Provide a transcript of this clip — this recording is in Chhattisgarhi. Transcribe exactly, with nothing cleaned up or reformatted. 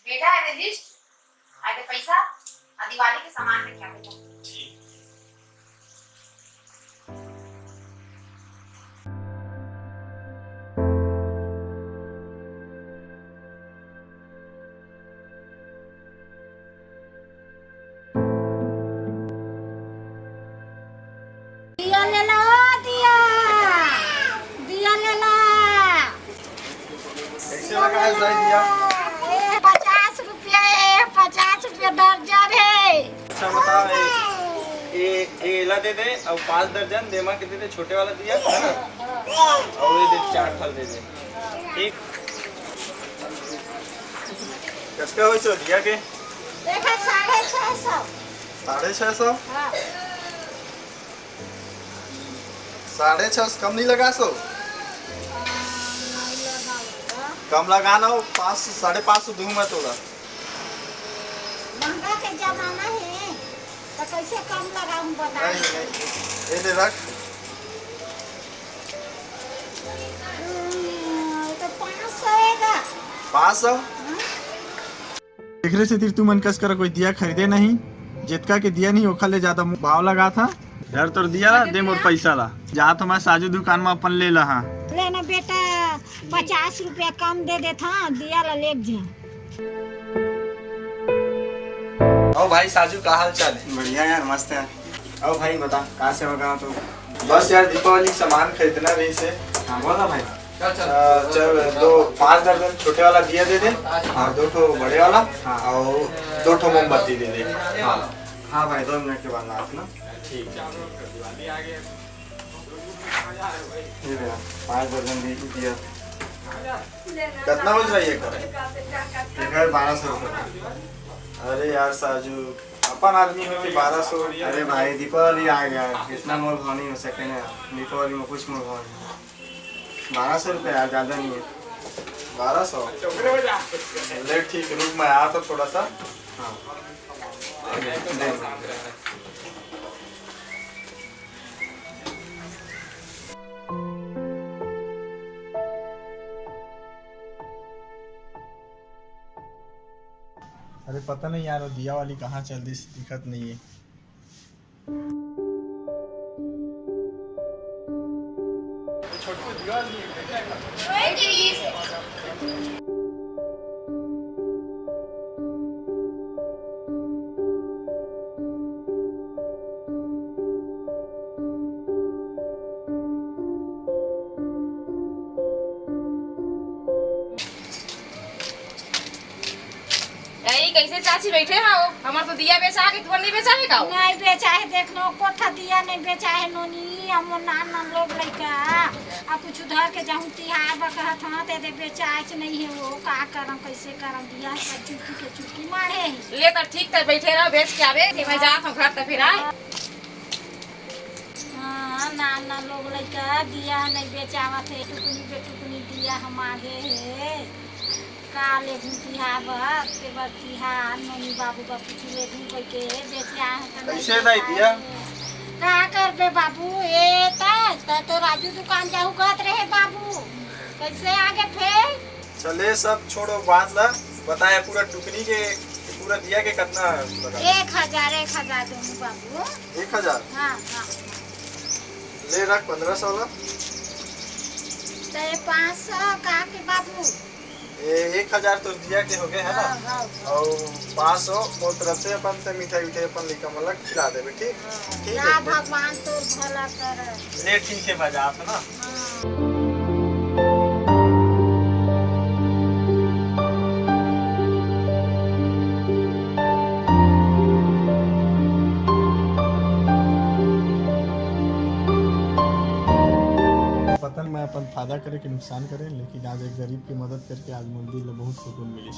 बेटा, ये लिस्ट, आगे पैसा, और दिवाली के सामान में क्या होगा? ठीक। दिया ले ला, दिया, दिया ले ला। कैसे लगा है भाई दिया? ए, पचास रुपया है, पचास रुपया दर्जन है। अच्छा बताओ, ए, ए, एला दे दे और पाँच दर्जन देमा के दे दे, छोटे वाला दिया, है ना? और ये दे, चार ठल दे दे। ठीक। किसका हो सो दिया के? देखा, साढ़े छह सौ। साढ़े छह सौ? हाँ। साढ़े छह सौ कम नहीं लगा सो? कम लगा ना हो, पाँच सौ, साढ़े पाँच सौ दूँ मैं तोला। महंगा के जमाना है, तो कैसे कम लगाऊं, बता। नहीं, नहीं, ये ले रख। हम्म, ये तो पाँच सौ हैगा। पाँच सौ? हाँ। एकरे सेती तुमन कस करा कोई दिया खरीदे नहीं, जेतका के दिया नहीं, ओखर ले ज्यादा भाव लगाथा। धर तोर दिया ला, दे मोर पैसा ला। जा तो मैं साजू दुकान में अपन ले ला, हाँ। ले ना बेटा, पचास रुपया कम दे देथा, दिया ला लेके जा। और भाई साजू, का हाल चाल है? बढ़िया यार, मस्त है। और भाई बता, का सेवा करा तू? बस यार, दीपावली के सामान खरीदना रहिसे। हाँ, बोल ना भाई। चल, चल। अ, चल, दो, पाँच दर्जन छोटे वाला दिया दे दे, हाँ। और दो ठो बड़े वाला, हाँ। और दो ठो मोमबत्ती दे दे। हाँ। हाँ भाई, दो मिनट के बाद लात ना। ठीक है, ठीक है। ये ले, पाँच दर्जन दे दिया। कितना हो जाए ये करे? ये करे बारह सौ रुपये। अरे यार साजू, अपन आदमी हो के बारह सौ। अरे भाई, दीपावली आ गया, इतना मोल भाव नहीं हो सके ना। दीपावली में कुछ मोल भाव नहीं। बारह सौ रुपये यार, ज़्यादा नहीं है। बारह सौ? ले ठीक, रुक, मैं आता थोड़ा सा। हाँ। अरे पता नहीं यार, वो दिया वाली कहाँ चल दिस, दिखत नहीं है। ए, ई कैसे चाची बैठे हो? हमर तो दिया बेचा के, तुहर नहीं बेचा है का? नहीं बेचा है, देख नो, कोठा दिया नहीं बेचा है नोनी, हम नान नान लोग लइका, आ कुछ धर के जाहूं तिहार बा कहत हन, ते दे बेचाइच नहीं है वो, का करम, कैसे करम, दिया सब चुटकी के चुटकी मारे है। ले तो ठीक, तो बैठे रहो, बेच के आवे, कि मैं जात हूँ घर, तो फिर आए। हाँ, नान नान लोग लइका, दिया नहीं बेचावत है, टुकनी बेटुकनी दिया हम आगे है। का लेबू तिहार बर, के बर तिहार, मम्मी बाबू बर कुछ लेबू कह के बेचे आए हैं तो नहीं कैसे नहीं दिया? का करबे बाबू, ए त, त तो राजू दुकान जाहू कहत रहे बाबू, कैसे आगे फेर? चले सब छोड़ो, बात ला बताए पूरा टुकनी के, पूरा दिया के कितना लगा? एक हजार, एक हजार दूंगी बाबू। एक हजार? हाँ, हाँ। ले रख पन्द्रह सौ ला। तो ये पाँच सौ का के बाबू? ए, एक हजार तो दिया के हो गए, है ना? हाँ, हाँ, हाँ। और पाँच सौ मोर तरफ से अपन से मिठाई उठाई अपन लइका मन ला खिला देबे, ठीक? हाँ। ठीक है। भगवान तोर भला करे। ले ठीक है, मैं जात हूँ ना। हाँ। पता नहीं मैं अपन फायदा करे कि नुकसान करे, लेकिन आज एक गरीब की मदद करके आज मोर दिल ला बहुत सुकून मिलिस।